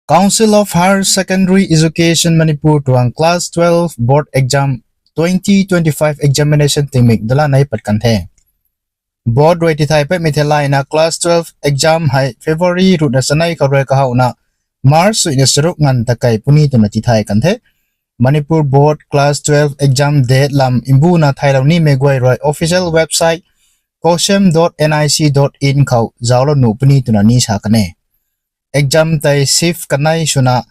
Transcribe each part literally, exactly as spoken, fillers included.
Council of Higher Secondary Education Manipur tuang class twelve board exam twenty twenty-five examination tingmik dala nai pat kan the. Board rui tithai patmei theilayna class twelve exam hei February ruhna chanei khou rui kahowna March suina charuk nganv takei puni twna tithai kan the. Manipur Board Class twelve exam date lam mbuna thailou nimei guay rui official website kosem dot nic dot in khou zauclou nuh puni twna ni sa kan e. Exam tei shift kanei swna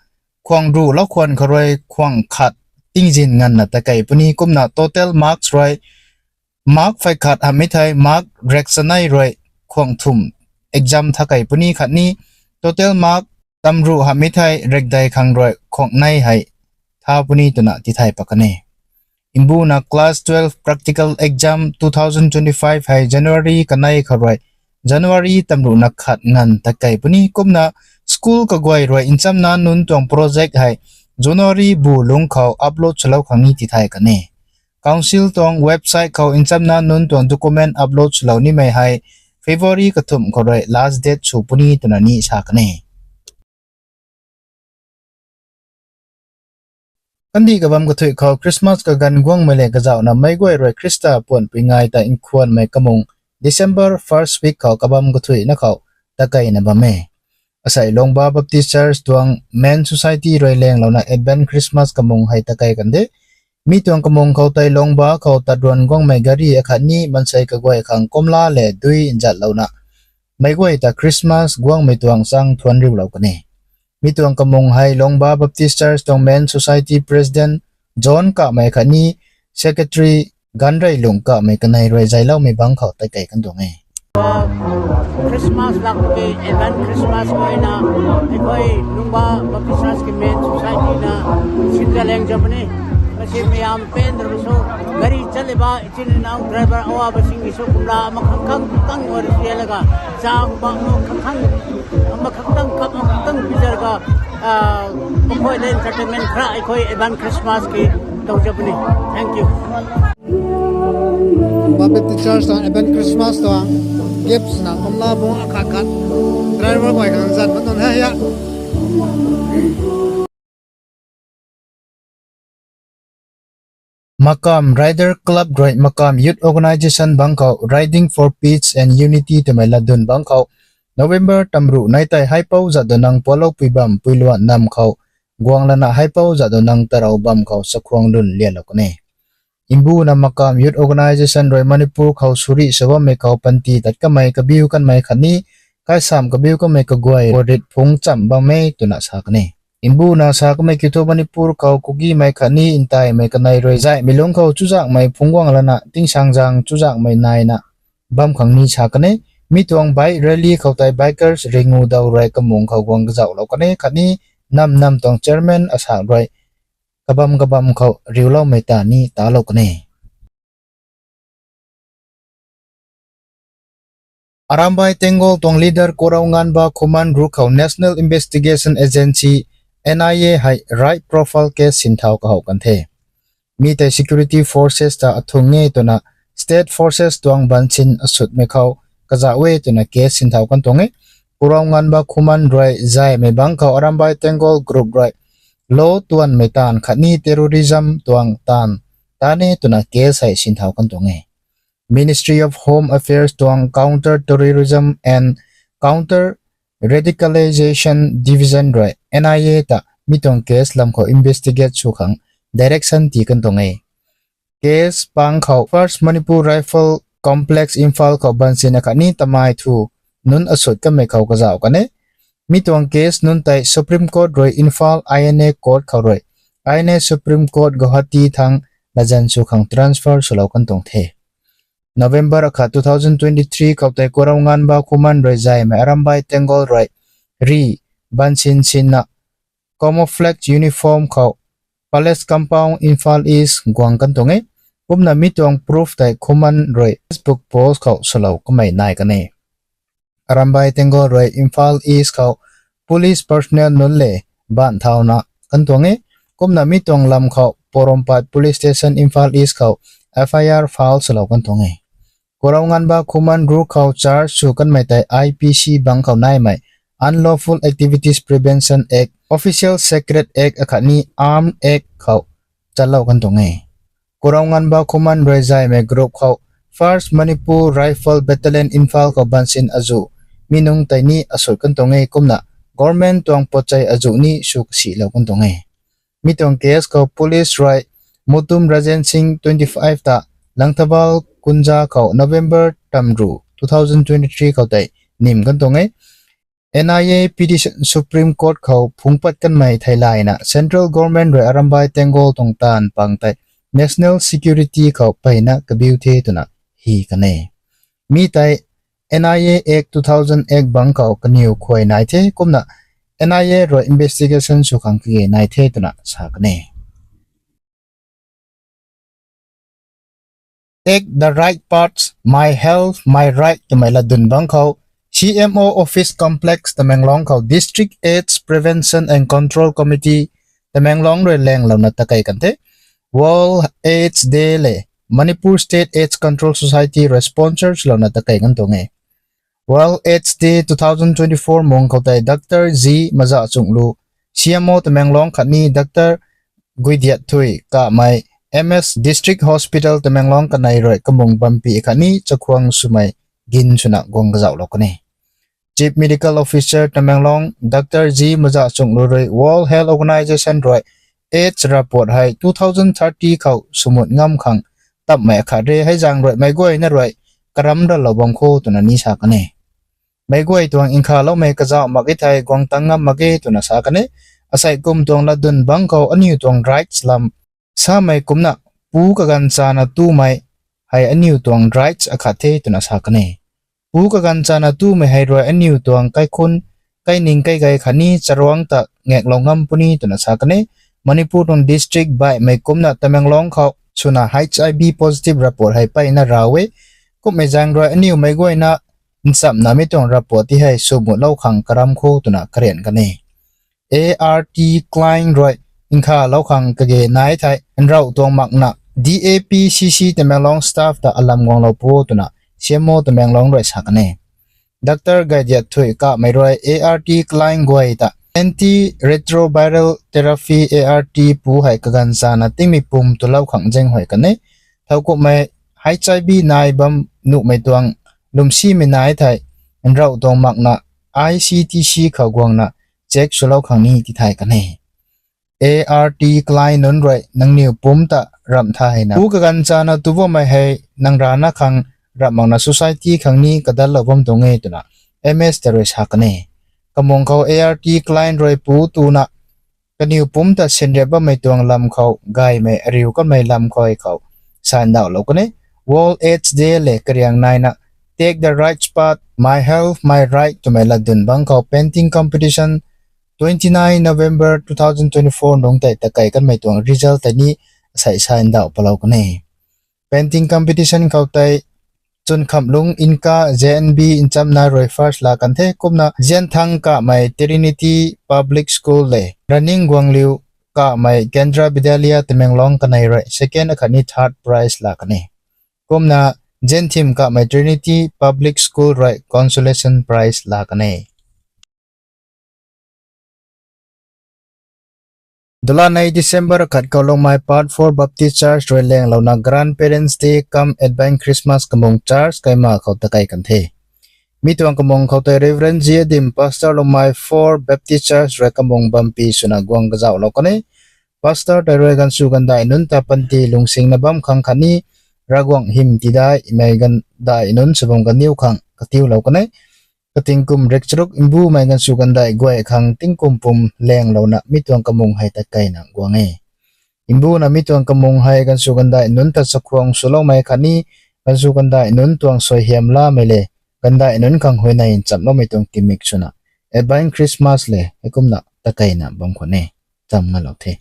khwang ruh lou khwan khou rui khwang khat tingzin nganvna takei puni kumna total marks rui mark phey khat hamhmei thei mark rek chanei rui khwang thumh exam thakei puni khatni total mark tamruh hamhmei thei rekdei khang rui khwang nei hei tha puni twna tithai pat kan e. Mbuna class twelve practical exam two thousand twenty-five hei January kanei khou rui January tamruhna khat nganv takei puni kumna school kaguay rui nchamna nunc tuang project hei January bu lungc khou upload swlou khang ni tithai kan e. Council tuang website khou nchamna nunc tuang document upload swlou nimei hei February kathumh khou rui last date sw puni twna ni sa kan e. Kandih kabam kathuih khou Christmas kaganv guangmei le kazauhna meic guay rui Khrista puanhpui ngai ta nkhwanmei kamung December first week khou kabam kathuihna khou takeina bam e. Asei Longba Baptist Church tuang Men Society rui lenglouna Advent Christmas kamung hei takei kan de. Mi tuang kamung khou tei Longba khou tatruan guangmei gari akhatni mansei kaguay khang kumla le dui nzatlouna meic guay ta Christmas guangmei tuang chang thuanc riulou kan e. Mi tuang kamung hei Longba Baptist Church tuang Men Society President John Kamei khatni Secretary Ganreilung Kamei kanei rui zayloumei bangc khou tatkei kan tuang e. Christmas lak ke Advent Christmas khou na, ꯑꯩꯈꯣꯏ ꯂꯣꯡꯕꯥ Baptist Church ꯀꯤ Men Society ꯅ ꯁꯤꯟꯖ ꯂꯦꯡꯖꯕꯅꯤ꯫ ꯃꯁꯤ ꯃꯌꯥꯝ ꯄꯦꯟꯗ꯭ꯔꯕꯁꯨ, ꯒꯥꯔꯤ ꯆꯠꯂꯤꯕ ꯏꯆꯤꯟ ꯏꯅꯥꯎ driver ꯑꯋꯥꯕꯁꯤꯡꯒꯤꯁꯨ ꯀꯣꯝꯂꯥ ꯑꯃꯈꯛꯇꯪ ꯈꯪ ꯑꯣꯏꯔꯁꯨ ꯌꯦꯜꯂꯒ, ꯆꯥꯒꯨꯝꯕ ꯑꯃꯈꯛꯇꯪ, ꯑꯃꯈꯛꯇꯪ cup ꯑꯃꯈꯛꯇꯪ ꯄꯤꯖꯔꯒ, ꯑ, ꯃꯈꯣꯏꯗ entertainment ꯈꯔ ꯑꯩꯈꯣꯏ Advent Christmas ꯀꯤ ꯇꯧꯖꯕꯅꯤ꯫ Thank you꯫ Baptist Church tuang Advent Christmas tuang gifts na kumla bung akhat khat driver guay khang zan bam tuang the ya. Makam Rider Club rui Makam Youth Organisation bangc khou Riding for Peace and Unity twmei latdyn bangc khou November tamruh nai tei Haipou Jadonang Pualoupui bam Puiluan nam khou guang lana Haipou Jadonang tarou bam khou chakhwang lwn lianlou kan e. Mbuna Makam Youth Organisation rui Manipur khou suri sa bammei khou panty tat kamei kabiu kanmei khatni kaisam kabiu kanmei kaguay khou rit phungc cham bam e twna sa kan e. Mbuna sa kamei kiu thu Manipur khou Kukimei khatni Ntaimei kanei rui zaihmei lungc khou chuzaenghmei phungc guang lana tingsaengzaeng chuzaenghmei naina bam khang ni sa kan e. Mi tuang bike rally khou tei bikers ringu daw rui kamung khou guang kazauhlou kan e khatni nam nam tuang chairman asak rui kabam kabam khou riuloumei ta ni talou kan e. Arambai Tenggol tuang leader Kurou Nganba Khuman ruk khou National Investigation Agency, N I A hei rape profile case sinthau kahou kan the. Mi tei security forces ta athung e twna state forces tuang bansin asutmei khou kazauh e twna case sinthau kan tuang e. Kurou Nganba Khuman rui zaihmei bangc khou Arambai Tenggol group rui law tuanmei taanv khatni terrorism tuang taanv tan e twna case hei sinthau kan tuang e. Ministry of Home Affairs tuang Counter Terrorism and Counter Radicalization Division rui N I A ta mi tuang case lam khou investigate sw khang direction tii kan tuang e. Case pang khou First Manipur Rifle Complex Imphal khou bansin akhatni tamei thu nunc asut kamei khou kazauh kan e. Mi tuang case nunc tei Supreme Court rui Imphal I N A Court khou rui I N A Supreme Court Guwahati thang latzan sw khang transfer swlou kan tuang the. November akhat two thousand twenty-three khou tei Kurou Nganba Khuman rui zaihmei Arambai Tenggol rui ri bansin sinna camouflage uniform khou Palace Compound, Imphal East guang kan tuang e. Kumna mi tuang proof tei Khuman rui Facebook post khou swlou kamei nai kan e. Arambai Tenggol rui Imphal East khou police personnel nunc le baanc thauna kan tuang e. Kumna mi tuang lam khou Porompat Police Station, Imphal East khou F I R file swlou kan tuang e. Kurou Nganba Khuman ruk khou charge sw kanmei tei I P C bangc khou naimei Unlawful Activities Prevention Act, Official Secret Act akhatni Arms Act khou chalou kan tuang e. Kurou nganba khuman rui zaymei group khou First Manipur Rifle Battalion Imphal khou bansin azuh mi nungc tei ni asut kan tuang e kumna government tuang potchei azuh ni sw kasilou kan tuang e. Mi tuang case khou police rui Mutum Rajen Singh twenty five ta Langthabal Kunja khou November tamru two thousand twenty three khou tei nim kan tuang e. N I A petition Supreme Court khou phungc pat kanmei theilayna Central Government rui Arambai Tenggol tuang taanv pang tei national security khou mpeyna kabiu the twna hi kan e. Mi tei N I A Act two thousand Act bang khou kaniw khuay nai the kumna N I A rui investigation sw khang kage nai the twna sa kan e. Take the Right Path, My Health, My Right twmei latdyn bang khou C M O Office Complex Tamenglong khou District AIDS Prevention and Control Committee Tamenglong rui laenglouna takei kan the. World AIDS Day le Manipur State AIDS Control Society rui sponsor swlouna takei kan tuang e. World AIDS Day two thousand twenty four mung khou tei Doctor G Maza Chunglu, C M O Tamenglong khatni Doctor Guidiat Thui Kamei, M S District Hospital Tamenglong kanei rui kamung bampy khatni chakhwang swmei gin swna guang kazauhlou kan e. Chief Medical Officer Tamenglong Doctor G Maza Chunglu rui World Health Organization rui AIDS report hei two thousand thirty khou swmut ngam khang tapmei akhat re hei zaeng rui meic guayna rui karam rallou bam kho twna ni sa kan e. Meic guay tuang nkhavloumei kazauh mak e thei guang tang ngam mak ge twna sa kan e. Asei kum tuang latdyn bang khou aniu tuang rights lam samei kumna pu kaganv chana tumei hei aniu tuang rights akhat the twna sa kan e. Pu kaganv chana tumei hei rui aniu tuang kaikhun, kaining kaigei khatni charuangc ta ngaklou ngam puni twna sa kan e. Manipur tuang district baihmei kumna Tamenglong khou swna H I V positive report hei mpeyna raw e. Kumhmei zaeng rui aniu meic guayna nchamnamei tuang report ti hei swmutlou khang karam kho twna karian kan e. A R T Klein rui nkhavlou khang kage nai thei nrauh tuang makna D A P C C Tamenglong staff ta alam guanglou pu twna C M O Tamenglong rui sa kan e. Doctor Guidiat Thui Kamei rui A R T Klein guay ta antiretroviral therapy, A R T pu hei kaganv chana tingmei pum twlou khang zaenghuay kan e. Thowkumhmei H I V nai bam nuhmei tuang lwmsimei nai thei nrauh tuang makna I C T C khou guangna check swlou khang ni tithay kan e. A R T Klein nunc rui nangniw pumc ta ramh thayna pu kaganv chana tu bammei hei nang rana khang ramh makna society khang ni kadatlou bam tuang e twna M S ta rui sa kan e. Kamung khou A R T Klein rui pu tuna kaniw pumc ta synriap bammei tuang lam khou gaymei ariu kanmei lam khou khou sandauhlou kan e. World AIDS Day le kariang naina Take the Right Path, My Health, My Right twmei latdyn bang khou painting competition twenty nine November two thousand twenty four nungc tei takei kanmei tuang result tei ni asei sandauh palou kan e. Painting competition khou tei Chunkhamlung Inka J N B Nchamna rui first la kan the, kumna Zianthang Kamei Trinity Public School le Raning Guangliu Kamei Kendra Vidyalaya Tamenglong kanei rui second akhatni third prize la kan e. Kumna Zianthim Kamei Trinity Public School rui consolation prize la kan e. Dulanei December khat khou Lungmei Part four Baptist Church rui laenglouna Grandparents Day cum Advent Christmas kamung church kaima khou takei kan the. Mi tuang kamung khou tei Reverend G Adim, Pastor Lungmei four Baptist Church rui kamung bampy swna guang kazauhlou kan e. Pastor tei rui ganvsw gandaih nunc ta panty lungsingna bam khang khatni Ravguangc hym tidaihmei gandaih nunc sw bam kaniw khang katiulou kan e. Katingkum rikcharuk mbumei ganvsw gandaih guay khang tingkum pum laenglouna mi tuang kamung hei takeina guang e. Mbuna mi tuang kamung hei ganvsw gandaih nunc ta chakhwang swloumei khatni ganvsw gandaih nunc tuang suaihiamlamei le gandaih nunc khang huayney nchamloumei tuang timik swna Advent Christmas le heikumna takeina bam khwan e. Cham ngalou the.